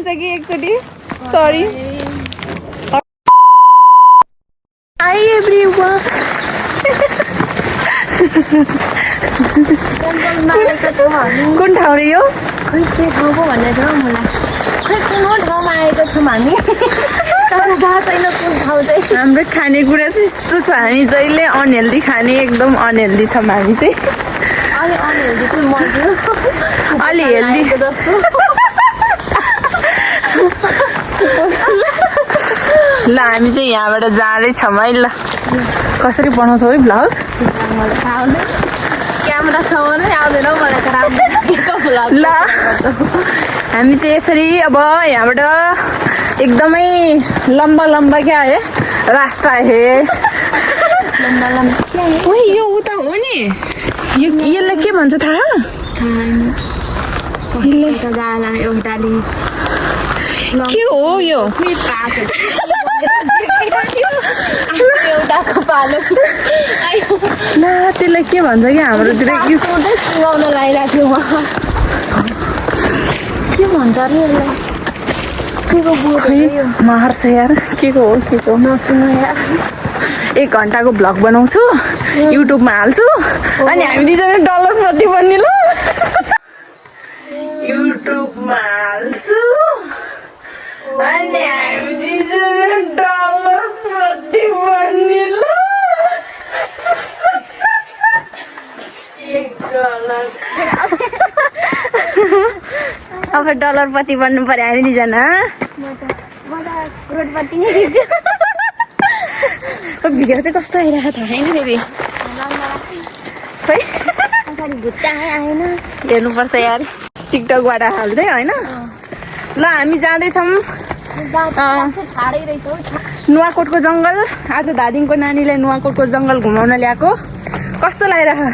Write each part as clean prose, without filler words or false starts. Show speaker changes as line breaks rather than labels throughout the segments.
हुन्छ कि एकचोटि सरी हाई एभ्रीवन कुन ठाउँ रे यो
खै के ठाउँ पो भन्ने छ मलाई खै कुन ठाउँमा आएको छौँ हामी तर थाहा छैन कुन ठाउँ चाहिँ
हाम्रो खानेकुरा चाहिँ यस्तो छ हामी जहिले अनहेल्दी खाने एकदम अनहेल्दी छौँ हामी चाहिँ
अलि अनहेल्दी चाहिँ म छु
अलि हेल्दी
जस्तो
ल हामी चाहिँ यहाँबाट जाँदैछौँ है ल कसरी बनाउँछौ है भ्लग
मलाई थाहा हुँदैन क्यामेरा छ भने आउँदैन मलाई त राम्रो
ल हामी चाहिँ यसरी अब यहाँबाट एकदमै लम्बा लम्बा क्या है रास्ता है
लम्बा लम्बा
ओइ यो उता हो नि यो यसलाई के भन्छ थाहा
यसले जाला एउटाले
के हो यो
एउटाको पालो
ला त्यसलाई के भन्छ कि हाम्रोतिर यो
सिँगाउन लगाइरहेको थियो म के भन्छ अरे यसलाई के को बोल्छ यो
मार्छ यार के को हो
नसुन यार
1 घन्टाको भ्लग बनाउँछु युट्युबमा हाल्छु अनि हामी दुईजना डलर प्रति बन्ने ल युट्युबमा हाल्छु अनि हामी दुईजना डलर प्रति बन्ने ल
अब डलर पति बन्नु पर्यो हामी दुईजना करोडपति नै भिडियो चाहिँ कस्तो आइरहेको थाहा छैन फेरि खै अगाडि भुट्टा आएन
हेर्नुपर्छ यार टिकटकबाट हाल्दै होइन ल हामी जाँदैछौँ नुवाकोटको जङ्गल आज धादिङको नानीलाई नुवाकोटको जङ्गल घुमाउन ल्याएको कस्तो लागिरहेको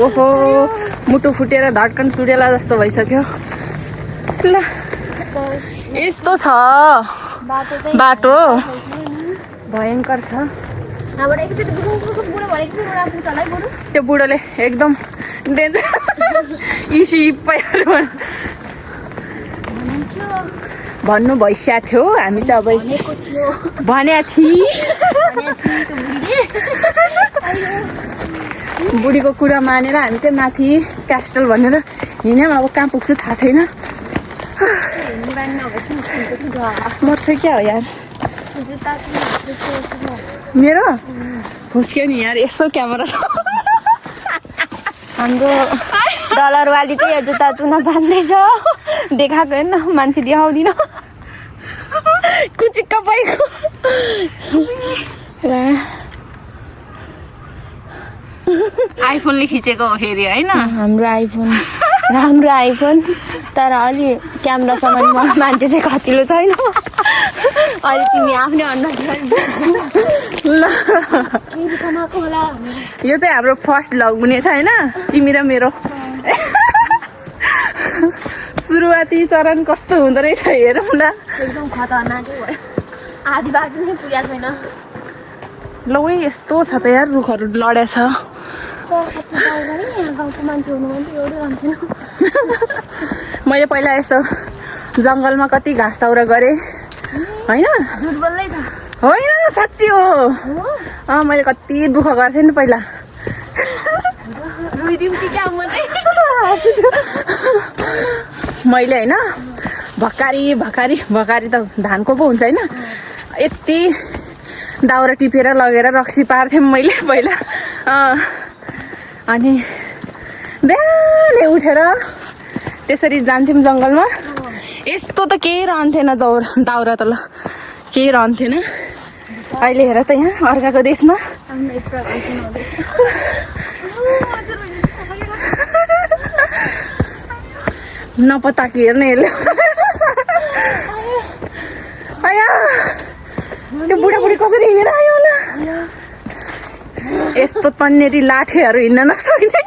ओहो मुटु फुटेर धड्कन चुडेला जस्तो भइसक्यो ल यस्तो छ बाटो भयङ्कर छ त्यो बुढोले एकदम डेन्जर इसी भन्नु भइसकेको थियो हामी चाहिँ अब भनेको थिएँ बुढीको कुरा मानेर हामी चाहिँ माथि क्यास्टल भनेर हिँड्यौँ अब कहाँ पुग्छु थाहा छैन मर्छ क्या हो यार मेरो फुस्क्यो नि यार यसो क्यामेरा छ
हाम्रो डलरवाली चाहिँ यो जुत्ता चुना बाँध्दैछ देखाएको हेर्न मान्छे देखाउँदिन कुचिक्क परेको
आइफोनले खिचेको हो फेरि होइन
हाम्रो आइफोन राम्रो आइफोन तर अलि क्यामेरासम्म मान्छे चाहिँ खतिलो छैन अलि तिमी आफ्नै अनुहार
ल यो चाहिँ हाम्रो फर्स्ट भ्लग हुनेछ होइन तिमी र मेरो सुरुवाती चरण कस्तो हुँदो रहेछ हेरौँ ल
एकदम खतरनाकै भयो आधी बाटो नै पुगेको छैन
ल ओइ यस्तो छ त यार रुखहरू लडेछ
गाउँको मान्छे हुनु भने एउटै रहन्थेन
मैले पहिला यस्तो जङ्गलमा कति घाँस दाउरा गरेँ होइन
झुट बोल्दै छ
होइन साँच्ची हो मैले कति दुःख गर्थेँ नि पहिला
रुइदिउँ कि क्या म चाहिँ
मैले होइन भकारी त धानको पो हुन्छ होइन यति दाउरा टिपेर लगेर रक्सी पार्थेँ मैले पहिला अनि बिहानै उठेर त्यसरी जान्थ्यौँ जङ्गलमा यस्तो त केही रहन्थेन दाउरा त ल केही रहन्थेन अहिले हेर त यहाँ अर्काको देशमा नपताको हेर्ने यसले आया त्यो बुढाबुढी कसरी हिँडेर आयो होला यस्तो तन्नेरी लाठेहरू हिँड्न नसक्ने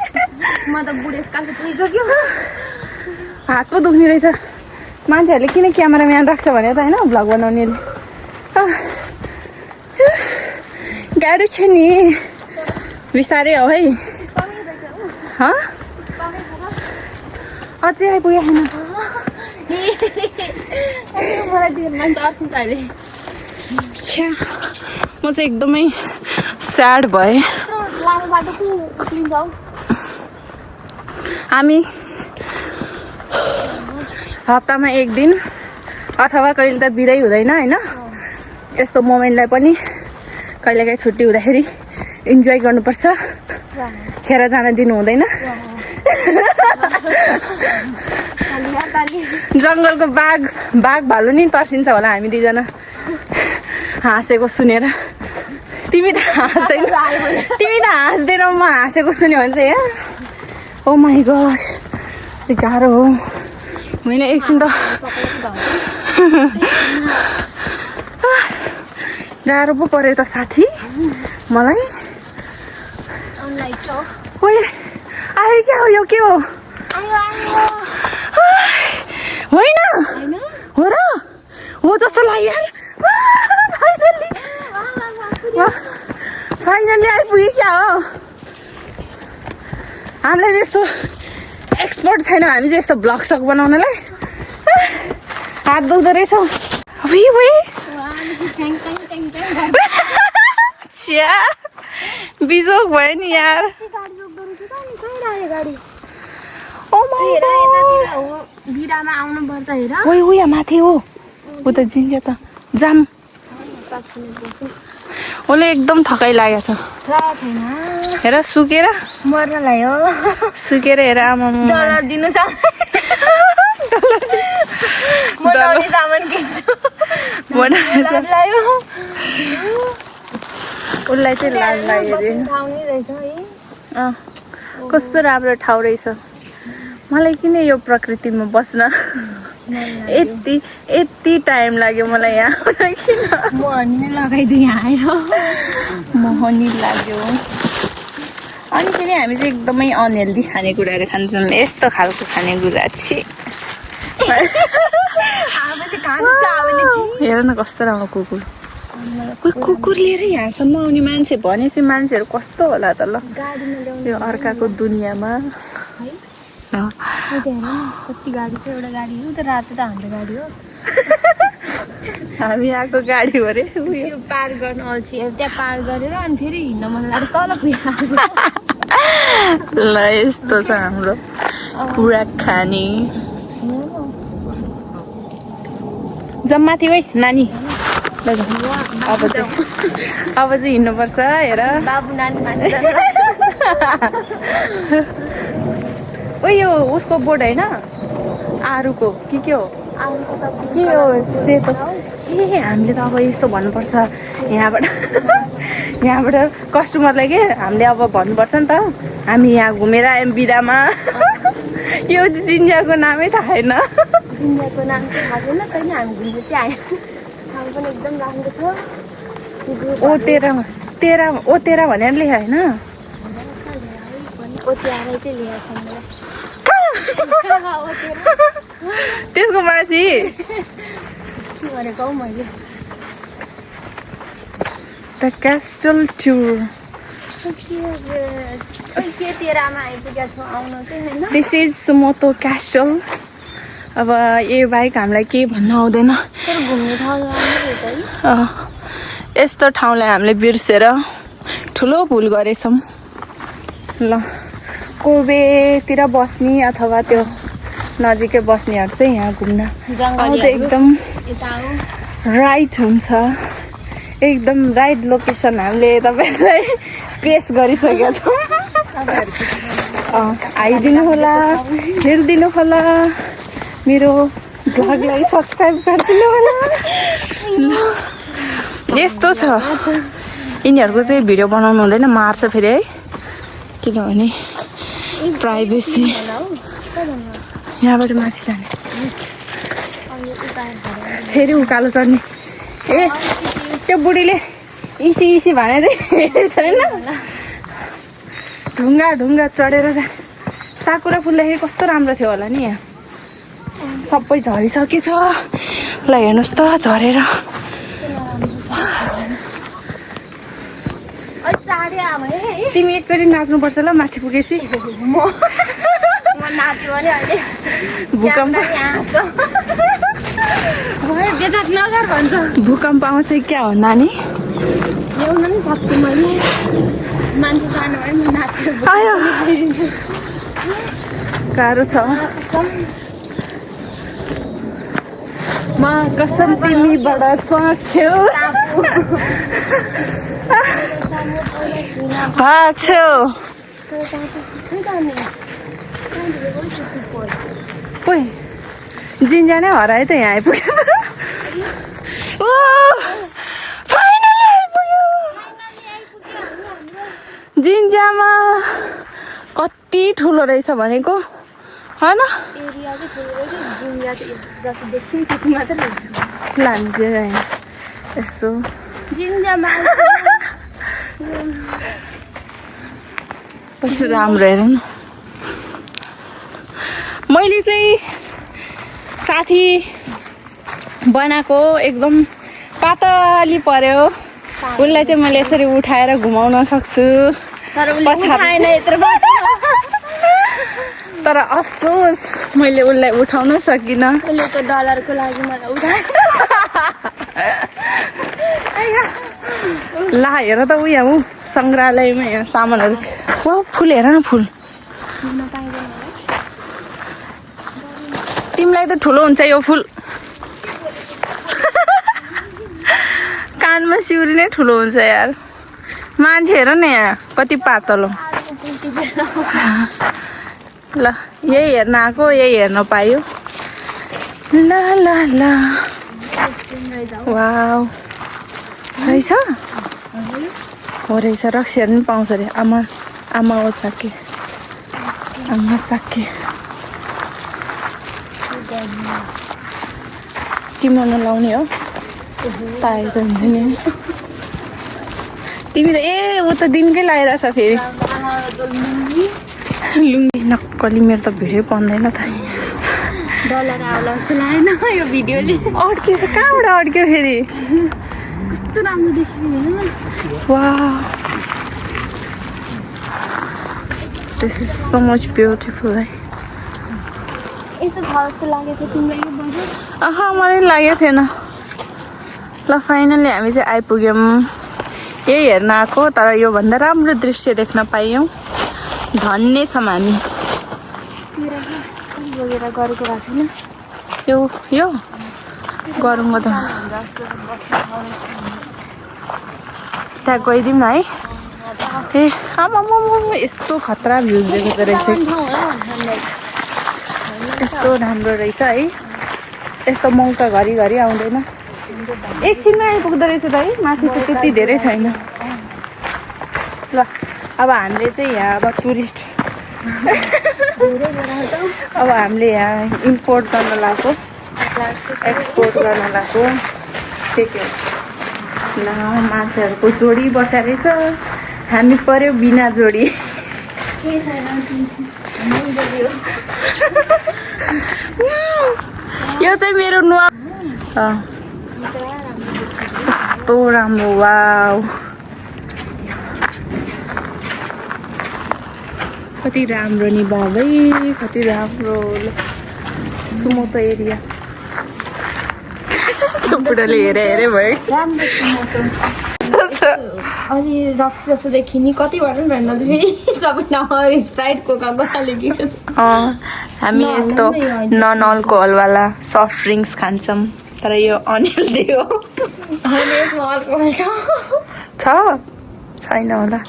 म त बुढेसकालको छोइसक्यो
हात पो दुख्ने रहेछ मान्छेहरूले किन क्यामेराम्यान राख्छ भने त होइन भ्लग बनाउनेले गाह्रो छ नि बिस्तारै हो है अझै आइपुग्यो होइन
मलाई त्यो मान्छे अर्सिन्छ अहिले
छ्या म चाहिँ एकदमै स्याड भएँ
लामो बाटो को उक्लिन्छ हौ
हामी हप्तामा एक दिन अथवा कहिले त बिदै हुँदैन होइन यस्तो मोमेन्टलाई पनि कहिलेकाहीँ छुट्टी हुँदाखेरि इन्जोय गर्नुपर्छ खेर जान दिनु हुँदैन जङ्गलको बाघ भालु नि तर्सिन्छ होला हामी दुईजना हाँसेको सुनेर तिमी त हाँस्दैनौ म हाँसेको सुन्यो भने चाहिँ ओ माई गॉड गाह्रो हो होइन एकछिन त गाह्रो पो पऱ्यो त साथी मलाई ओए आयो क्या हो यो के हो होइन हो र हो जस्तो लाग्यो यार फाइनली आइपुग्यो क्या हो हामीलाई त्यस्तो एक्सपर्ट छैन हामी चाहिँ यस्तो ब्लग सक बनाउनलाई हात दुख्दो रहेछौ बिजोक भयो नि यार
बिरामा आउनुपर्छ हेर
उयो माथि हो ऊ त जिन्छ त जाम उसले एकदम थकाइ लागेको छ हेर सुकेर
मर्न लाग्यो
सुकेर हेर आमा
डलर दिनु छ म डलर सामान किन्छु
उसलाई चाहिँ लाज लाग्यो अरे कस्तो राम्रो ठाउँ रहेछ मलाई किन यो प्रकृतिमा बस्न यति टाइम लाग्यो मलाई यहाँ किन
मोहनी लगाइदिएँ आएर
मोहनी लाग्यो अनि फेरि हामी चाहिँ एकदमै अनहेल्दी खानेकुराहरू खान्छौँ यस्तो खालको खानेकुरा चाहिँ हेर न कस्तो राम्रो कुकुर कुकुर लिएर यहाँसम्म आउने मान्छे भनेपछि मान्छेहरू कस्तो होला त ल यो अर्काको दुनियाँमा
कति गाडी छ एउटा गाडी हो त रातो त हाम्रो गाडी हो
हामी आएको गाडी हो अरे
त्यो पार गर्न अल्छी त्यहाँ पार गरेर अनि फेरि हिँड्न मन लाग्यो तल पुगेर
ल यस्तो छ हाम्रो पुरा खाने जम्माथि है नानी अब चाहिँ हिँड्नुपर्छ हेर
बाबु नानी मान्छे
ओ यो उसको बोर्ड होइन आरुको के हो के हो सेतो ए हामीले त अब यस्तो भन्नुपर्छ यहाँबाट कस्टमरलाई के हामीले अब भन्नुपर्छ नि त हामी यहाँ घुमेर आयौँ बिदामा यो चाहिँ जिन्जाको नामै थाहा छैन
जिन्जाको नाम चाहिँ थाहा छैन कहिले हामी घुम्नु चाहिँ आयौँ ठाउँ पनि एकदम राम्रो छ
तेरा भनेर लेखा होइन
ओत्याएर चाहिँ ल्याएको छ मलाई
त्यसको माथि
के भनेको हौ मैले
द क्यास्टल टुर
के तेरामा आइपुगेको छौँ आउनु चाहिँ होइन
दिस इज सुमोतो क्यास्टल अब यो बाहेक हामीलाई केही भन्न आउँदैन
घुम्ने ठाउँ
यस्तो ठाउँलाई हामीले बिर्सेर ठुलो भुल गरेछौँ ल कोबेतिर बस्ने अथवा त्यो नजिकै बस्नेहरू चाहिँ यहाँ घुम्न आउँदा एकदम राइट हुन्छ एकदम राइट लोकेसन हामीले तपाईँलाई पेस गरिसकेका छौँ आइदिनु होला हेरिदिनु होला मेरो भ्लगलाई सब्सक्राइब गरिदिनु होला यस्तो छ यिनीहरूको चाहिँ भिडियो बनाउनु हुँदैन मार्छ फेरि है किनभने प्राइभेसी यहाँबाट माथि जाने फेरि उकालो चढ्ने ए त्यो बुढीले इसी भनेर छैन ढुङ्गा चढेर साकुरा फुल्दाखेरि कस्तो राम्रो थियो होला नि यहाँ सबै झरिसकेछ ल हेर्नुहोस् त झरेर तिमी एकचोटि नाच्नुपर्छ ल माथि पुगेपछि
म नाच्यो भने अहिले
भूकम्प
बेजात नगर भन्छ
भूकम्प आउँछ क्या हो नानी
ल्याउन नि सक्छु मैले मान्छे सानो भए म नाच्छु
आयो गाह्रो छ म कसम तिमीबाट छोड्छौ भाग्छौ ओइ जिन्जा नै हरायो त यहाँ आइपुग्यो ओ फाइनली आइपुग्यो जिन्जामा कति ठुलो रहेछ भनेको होइन
एरिया चाहिँ ठुलो रहेछ जिङ्गा चाहिँ जति देख्थ्यौँ त्यति मात्रै रहेछ
लान्छ यसो
जिन्जामा
कस्तो राम्रो हेर न मैले चाहिँ साथी बनाएको एकदम पातली पर्यो उसलाई चाहिँ मैले यसरी उठाएर घुमाउन सक्छु
तर उसले उठाएन यत्रो
तर अफसोस मैले उसलाई उठाउन सकिनँ
उसले त डलरको लागि मलाई उठाए
ला हेर त ऊ यहाँ ऊ सङ्ग्रहालयमा यहाँ सामानहरू वा फुल हेर न फुल तिमीलाई त ठुलो हुन्छ यो फुल कानमा सिउरी नै ठुलो हुन्छ यार मान्छे हेर न यहाँ कति पातलो ल यही हेर्न आएको यही हेर्न पायो ल ल ल वाउ रहेछ हो रहेछ रक्सीहरू पनि पाउँछ अरे आमा आमा हो साके आमा साके किमाउन लाउने हो पाएको हुन्छ नि तिमी त ए ऊ त दिनकै लगाइरहेछ फेरि लुङ्गी नक्कली मेरो त भिडियो पाउँदैन त
डलर आउला जस्तो लागेन यो भिडियोले
अड्किएछ कहाँबाट अड्क्यो फेरि
कस्तो राम्रो देखियो हेर्नु न
wow this is so much beautiful है
यस्तो छ जस्तो लागेको थियो तिमीलाई यो बजार
अह मलाई लागेको थिएन ल फाइनली हामी चाहिँ आइपुग्यौँ यही हेर्न आएको तर योभन्दा राम्रो दृश्य देख्न पायौँ धन्य छौँ हामी
लगेर गरेको भएको छैन
यो गरौँ त त्यहाँ गइदिउँ न है ए आमा यस्तो खतरा भ्युज देखेको रहेछ यस्तो राम्रो रहेछ है यस्तो मौका घरिघरि आउँदैन एकछिनमै आइपुग्दो रहेछ त है माथि त त्यति धेरै छैन ल अब हामीले चाहिँ यहाँ अब टुरिस्ट अब हामीले यहाँ इम्पोर्ट गर्न लगाएको एक्सपोर्ट गर्न लगाएको के के ल मान्छेहरूको जोडी बसेर रहेछ हामी पर्यो बिना जोडी यो चाहिँ मेरो नुवा कस्तो राम्रो वाउ कति राम्रो नि बाबै कति राम्रो सुमोटो एरिया त्यो बुढाले हेरे भयो
अनि रक्सी जस्तो देखि नि कतिबाट पनि भएन फेरि सबै नहर स्प्राइट कोका कोला लेखेको छ
हामी यस्तो नन अल्कोहलवाला सफ्ट ड्रिङ्क्स खान्छौँ तर यो अनहेल्दी हो छ छैन होला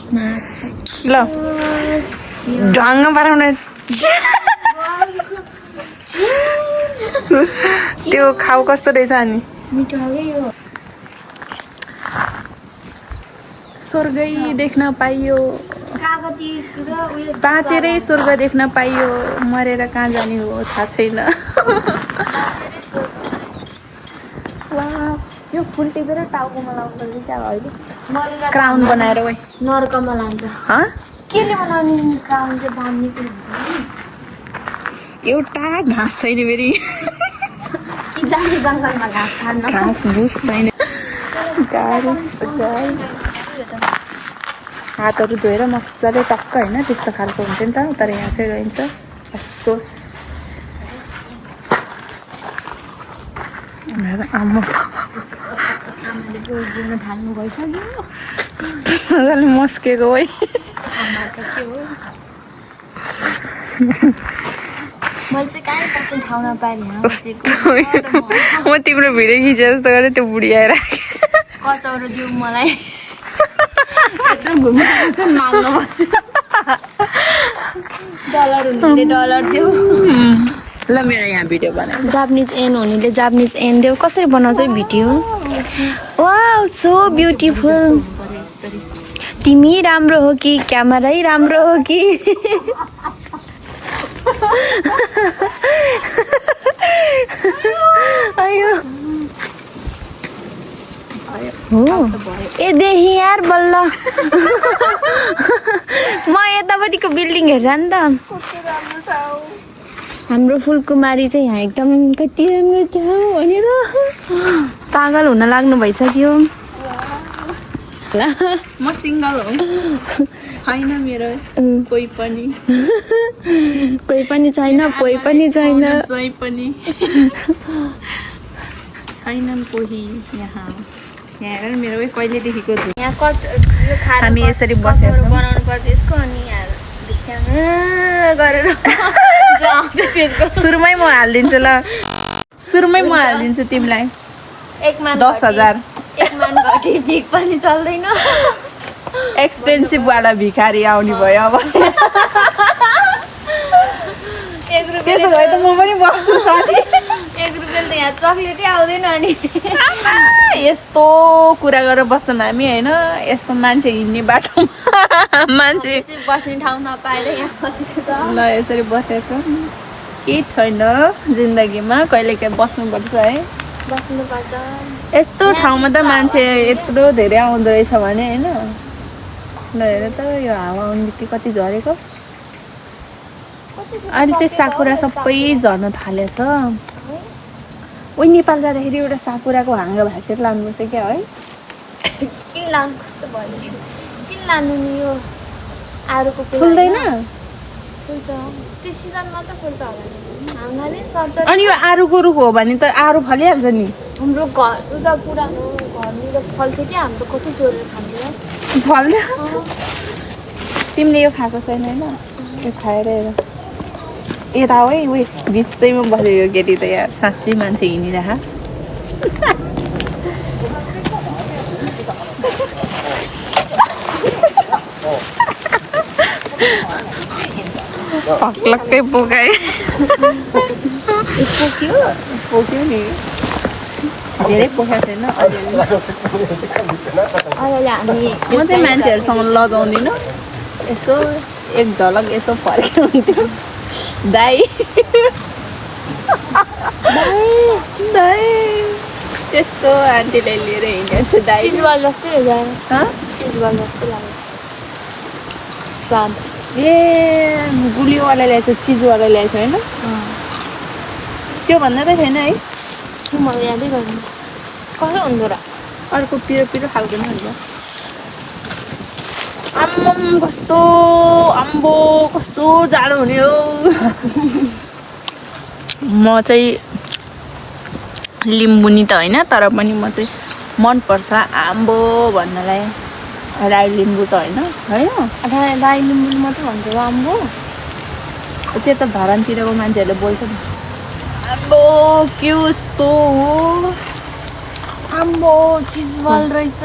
ल ढङ्ग पाराउने त्यो खाऊ कस्तो रहेछ अनि स्वर्गै देख्न पाइयो बाँचेरै स्वर्ग देख्न पाइयो मरेर कहाँ जाने हो थाहा छैन यो फुल टिपेर टाउकोमा लाउँदा चाहिँ अहिले क्राउन बनाएर वै
नर्कमा लान्छ केले बनाउने क्राउन चाहिँ बाँध्ने पनि
एउटा घाँस छैन फेरि
जाने जङ्गलमा घाँस खान्न
घाँस भुस छैन हातहरू धोएर मजाले टक्क होइन त्यस्तो खालको हुन्छ नि त तर यहाँ चाहिँ रहन्छ सोस आम्मा
आमाले बोइस दिन थाल्नु भइसक्यो
मजाले मस्केको है
आमा त के हो मैले चाहिँ कहीँ बस्ने ठाउँ नपाएँ
म तिम्रो भिडियो खिचे जस्तो गरेँ त्यो बुढी आएर
कचौरो दिउ मलाई यत्रो घुमिरहेको छ माग्नु पर्छ डलर हुनेले डलर देऊ
ल मेरो यहाँ भिडियो बनाऊ
जापानिज एन हुनेले जापानिज एन देऊ कसरी बनाउँछ भिडियो वाउ सो ब्युटिफुल तिमी राम्रो हो कि क्यामेरै राम्रो हो कि अयो हो ए देखि यार बल्ल म यतापट्टिको बिल्डिङ हेरेर नि त हाम्रो फुलकुमारी चाहिँ यहाँ एकदम कति राम्रो छ भनेर पागल हुन लाग्नु भइसक्यो
म सिङ्गल हो छैन मेरो कोही पनि
कोही पनि छैन कोही पनि छैन
कोही पनि छैनन् कोही यहाँ हेर मेरो कहिलेदेखिको
यहाँ कट यो खाएर
हामी यसरी बसेर
बनाउनु पर्छ यसको अनि यहाँ गरेर जो आउँछ त्यसको
सुरुमै म हालिदिन्छु ल सुरुमै म हालिदिन्छु तिमीलाई
एक मान
10,000
एक मान घटी भिक पनि चल्दैन
एक्सपेन्सिभ वाला भिखारी आउने भयो अब
एक रुपियाँ
त्यसो भए त म पनि बस्छु साथी
एक रुपियाँ त यहाँ चक्लेटै आउँदैन अनि
यस्तो कुरा गरेर बस्छौँ हामी होइन यस्तो मान्छे हिँड्ने बाटोमा मान्छे
बस्ने ठाउँ नपाएर यहाँ बसेको छ
ल यसरी बसेको छौँ केही छैन जिन्दगीमा कहिले काहीँ बस्नुपर्छ है
बस्नुपर्छ
यस्तो ठाउँमा त मान्छे यत्रो धेरै आउँदो रहेछ भने होइन ल हेर त यो हावा आउने बित्तिकै कति झरेको अहिले चाहिँ साकुरा सबै झर्न थालेछ उही नेपाल जाँदाखेरि एउटा साकुराको हाँगा भाँसेर लानुपर्छ क्या है
किन लानु कस्तो भयो किन लानु नि यो आरुको
फुल्दैन
फुल्छ त्यो सिजनमा त फुल्छ होला हाँगाले सर्छ
अनि यो आरुको रुख हो भने त आरु फलिहाल्छ नि
हाम्रो घर उता पुरानो घरनिर फल्छ कि हाम्रो कति चोरेर खान्छ
फल्दैन तिमीले यो खाएको छैन होइन यो खाएर हेर यता है उयो बिचैमा बस्यो यो केटी त यार साँच्चै मान्छे हिँडिरह पक्लक्कै पोकाए पोक्यो नि धेरै पोखाएको छैन
अहिले हामी
म चाहिँ मान्छेहरूसँग लगाउँदिनँ यसो एक झलक यसो फर्केर हुन्थ्यो दाई दाई त्यस्तो आन्टीलाई लिएर हिँडेको दाई
चिजवाल जस्तै हो जाने
हँ
चिजवाल जस्तै लाग्यो स्वाद
ए गुलियोवाला ल्याएछ चिजवाला ल्याएछ होइन त्यो भन्दा त छैन है
मलाई यादै गर्नु कसो हुँदो र
अर्को पिरो पिरो खालको नि हुन्छ आम्मम कस्तो आम्बो कस्तो जाडो हुने हो म चाहिँ लिम्बुनी त होइन तर पनि म चाहिँ मनपर्छ आम्बो भन्नलाई राई लिम्बू त होइन
राई लिम्बू मात्रै भन्थ्यो आम्बो
त्यो त धरानतिरको मान्छेहरूले बोल्छ नि आम्बो के यस्तो हो
आम्बो चिजवाल रहेछ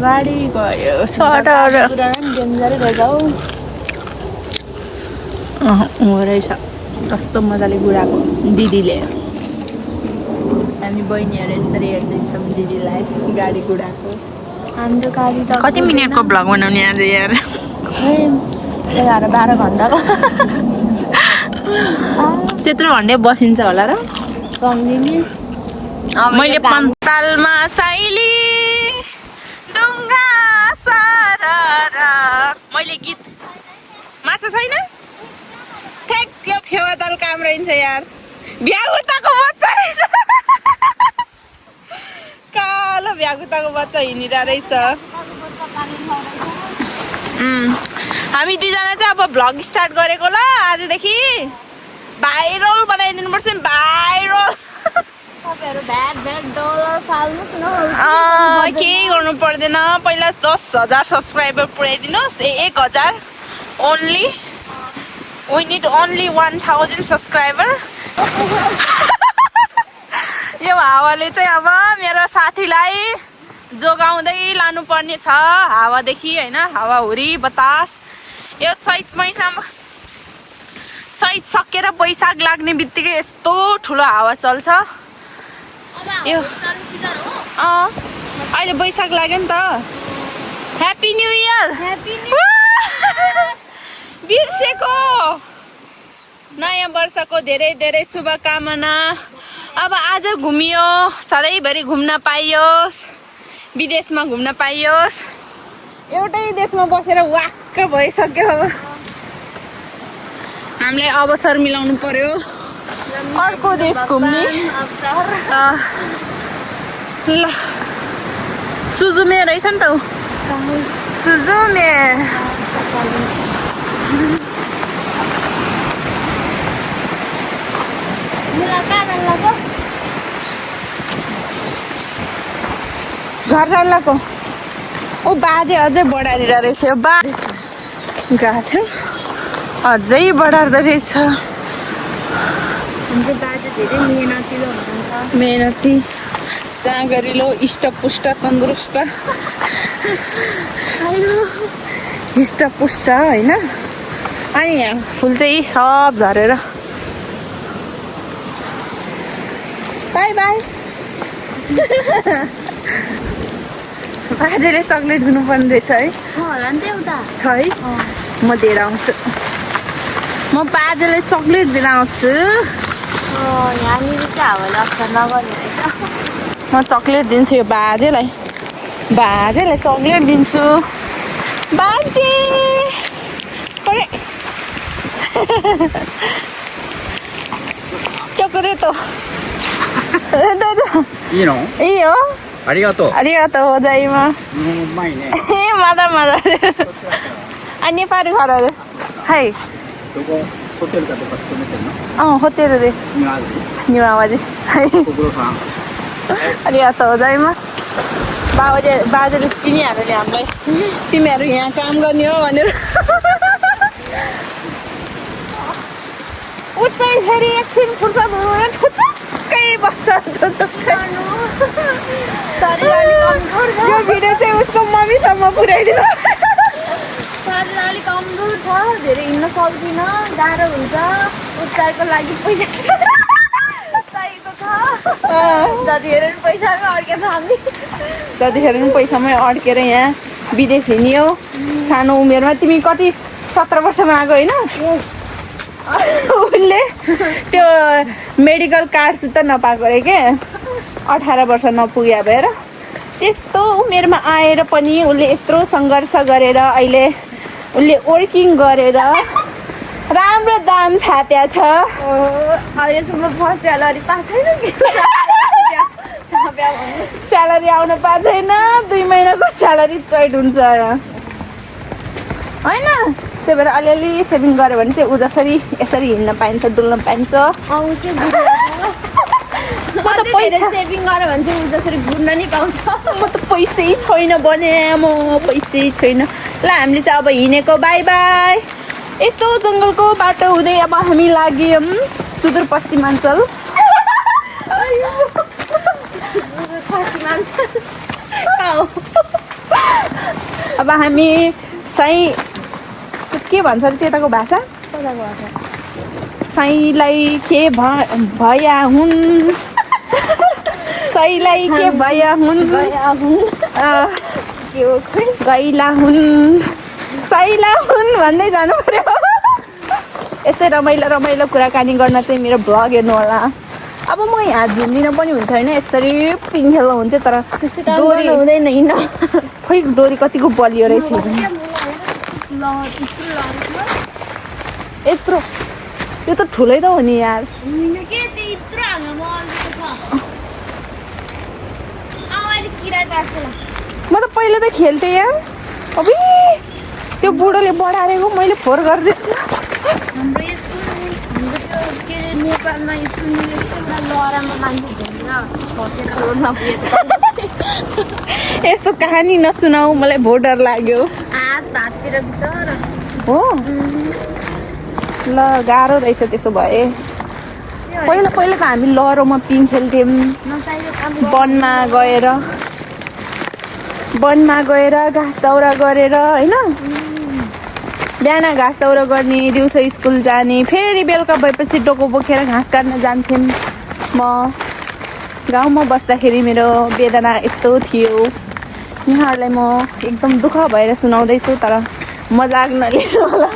गाडी गयो सटर
डेन्जरै रहेछ हौ
हो रहेछ कस्तो मजाले गुडाएको दिदीले हामी बहिनीहरू यसरी हेर्दैछौँ दिदीलाई गाडी गुडाएको
हाम्रो गाडी त
कति मिनटको भ्लग बनाउने आज यार
11-12 घन्टाको
त्यत्रो घन्टै बसिन्छ होला र
सम्झिने
मैले पन्तालमा साइली ढुङ्गा सररा मैले गीत माछा छैन ठ्याक त्यो फेवाताल काम रहन्छ यार भ्यागुताको बच्चा रहेछ कालो भ्यागुताको बच्चा हिँडिरहेको रहेछ हामी दुईजना चाहिँ अब भ्लग स्टार्ट गरेको ल आजदेखि भाइरल बनाइदिनुपर्छ नि भाइरल केही गर्नु पर्दैन पहिला 10,000 सब्सक्राइबर पुऱ्याइदिनुहोस् 1,000 only we need only 1000 subscriber यो हावाले चाहिँ अब मेरो साथीलाई जोगाउँदै लानुपर्ने छ हावादेखि होइन हावाहुरी बतास यो चैत महिनामा चैत सकेर वैशाख लाग्ने बित्तिकै यस्तो ठुलो हावा चल्छ यो अहिले वैशाख लाग्यो नि त ह्याप्पी न्यू इयर बिर्सेको नयाँ वर्षको धेरै धेरै शुभकामना अब आज घुमियो सधैँभरि घुम्न पाइयोस् विदेशमा घुम्न पाइयोस् एउटै देशमा बसेर वाक्क भइसक्यो अब हामीले अवसर मिलाउनु पर्यो अर्को देश घुम्ने ल सुजुमे रहेछ नि त सुजुमे घर जान्लाको ओ बाजे अझै बढारिरहेको रहेछ बा गएको थियो अझै बढार्दो रहेछ मेहनती जाँगरिलो इष्टपुष्ट तन्दुरुस्त हिष्टपुष्ट होइन अनि यहाँ फुल चाहिँ सब झरेर बाई बाई बाजेले चक्लेट दिनुपर्ने रहेछ है छ है म दिएर आउँछु म बाजेलाई चक्लेट दिएर आउँछु म चक्लेट दिन्छु यो बाजेलाई चक्लेट दिन्छु बाजे चोकलेट
いいの？
いいよ
ありがとう。
ありがとうございます
うまいね。
まだまだあ、ネパールからですはい
どこホテルかどこ勤めてるの？
ホテルです庭はですはい
ご苦労さん。
ありがとうございますबाजेले चिनिहाल्यो नि हामीलाई तिमीहरू यहाँ काम गर्ने हो भनेर उठ्दै फेरि एकछिन फुर्सद हुँदैन ठुचुक्कै बस्छ यो भिडियो चाहिँ उसको मम्मीसम्म पुर्याइदिनु
शरीर अलिक कमजोर छ धेरै हिँड्न सक्दिनँ गाह्रो हुन्छ उपचारको लागि पैसा चाहिएको छ जतिखेर पैसामै अड्केछ हामी
जतिखेर पनि पैसामै अड्केर यहाँ विदेश हिँड्यो सानो उमेरमा तिमी कति 17 वर्षमा आएको होइन उसले त्यो मेडिकल कार्ड सुत्ता नपाएको अरे के 18 वर्ष नपुग्या भएर त्यस्तो उमेरमा आएर पनि उसले यत्रो सङ्घर्ष गरेर अहिले उसले वर्किङ गरेर राम्रो दाम थाप्या छ
अहिलेसम्म फर्स्ट स्यालेरी पाएको छैन
स्यालेरी आउन पाएको छैन 2 महिनाको स्यालेरी चैट हुन्छ होइन त्यही भएर अलिअलि सेभिङ गऱ्यो भने चाहिँ ऊ जसरी यसरी हिँड्न पाइन्छ डुल्न पाइन्छ
सेभिङ गऱ्यो भने चाहिँ जसरी घुम्न नि पाउँछ
म त पैसै छैन भने म पैसै छैन ल हामीले चाहिँ अब हिँडेको बाई बाई यस्तो जङ्गलको बाटो हुँदै अब हामी लाग्यौँ सुदूरपश्चिमाञ्चल अब हामी साई के भन्छ त्यताको भाषा साईलाई के भया हुन् साईलाई के भया हुन् गैला हुन् साईला हुन् भन्दै जानु पर्यो यस्तै रमाइलो कुराकानी गर्न चाहिँ मेरो भ्लग हेर्नु होला अब म यहाँ झुन्डिन पनि हुन्छ होइन यसरी पिङखेल हुन्थ्यो तर डोरी
हुँदैन हिँड्न
खोइ डोरी कतिको बलियो रहेछ यत्रो त्यो त ठुलै त हो नि यार म त पहिला त खेल्थेँ यार अबि त्यो बुढोले बढारेको मैले फोहोर गरिदिएको
हाम्रो स्कुल हाम्रो त्यो के अरे नेपालमा स्कुल एउटा लहरामा मान्छे झरेर खसेर रोडमा पुगेको
यस्तो कहानी नसुनाऊ मलाई बहुत डर लाग्यो
हात भाँचेर बिचरा
हो ल गाह्रो रहेछ त्यसो भए पहिला पहिला त हामी लहरोमा पिङ खेल्थ्यौँ
नचाहिएको काम
वनमा गएर घाँस दाउरा गरेर होइन बिहान घाँस दाउरा गर्ने दिउँसो स्कुल जाने फेरि बेलुका भएपछि डोको बोकेर घाँस काट्न जान्थ्यौँ म गाउँमा बस्दाखेरि मेरो वेदना यस्तो थियो यहाँहरूलाई म एकदम दुःख भएर सुनाउँदैछु तर मजाक नलिनु होला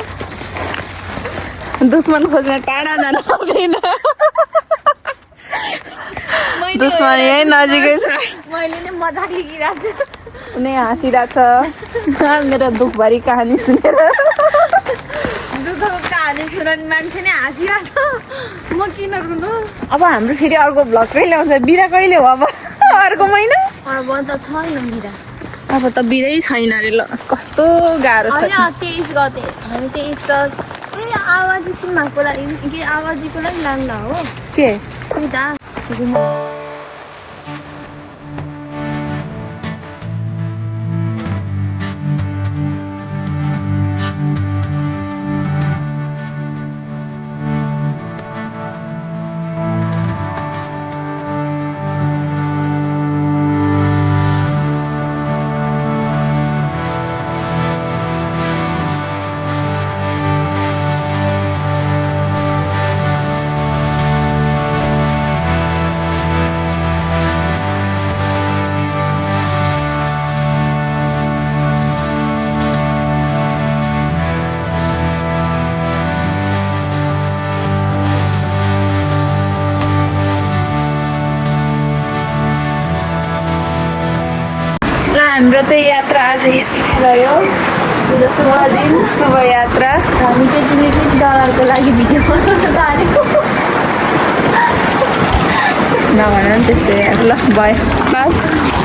दुश्मन खोज्न टाढा जान सक्दैन दुश्मन यही नजिकै छ
मैले नै मजाक लिइरहेको छु
उनी हाँसिरहेछ मेरो दुःखभरि कहानी सुनेर
दुःखको कहानी सुनाउने मान्छे नै हाँसिरहेको छ म किन रुनु
अब हाम्रो फेरि अर्को भ्लग कहिले आउँछ बिदा कहिले हो अब अर्को महिना
अब त छैन बिदा
अब त बिदै छैन अरे ल कस्तो गाह्रो छ
होइन 23 गते हामी 23 त आवाजी सुन्नको लागि के आवाजीको लागि लाग्ला हो
के
उता
हाम्रो चाहिँ यात्रा आज यति रह्यो शुभ दिन शुभ यात्रा
हामी चाहिँ $20 लागि भिडियो बनाउन थालेको
नभन नि त्यस्तै ल भयो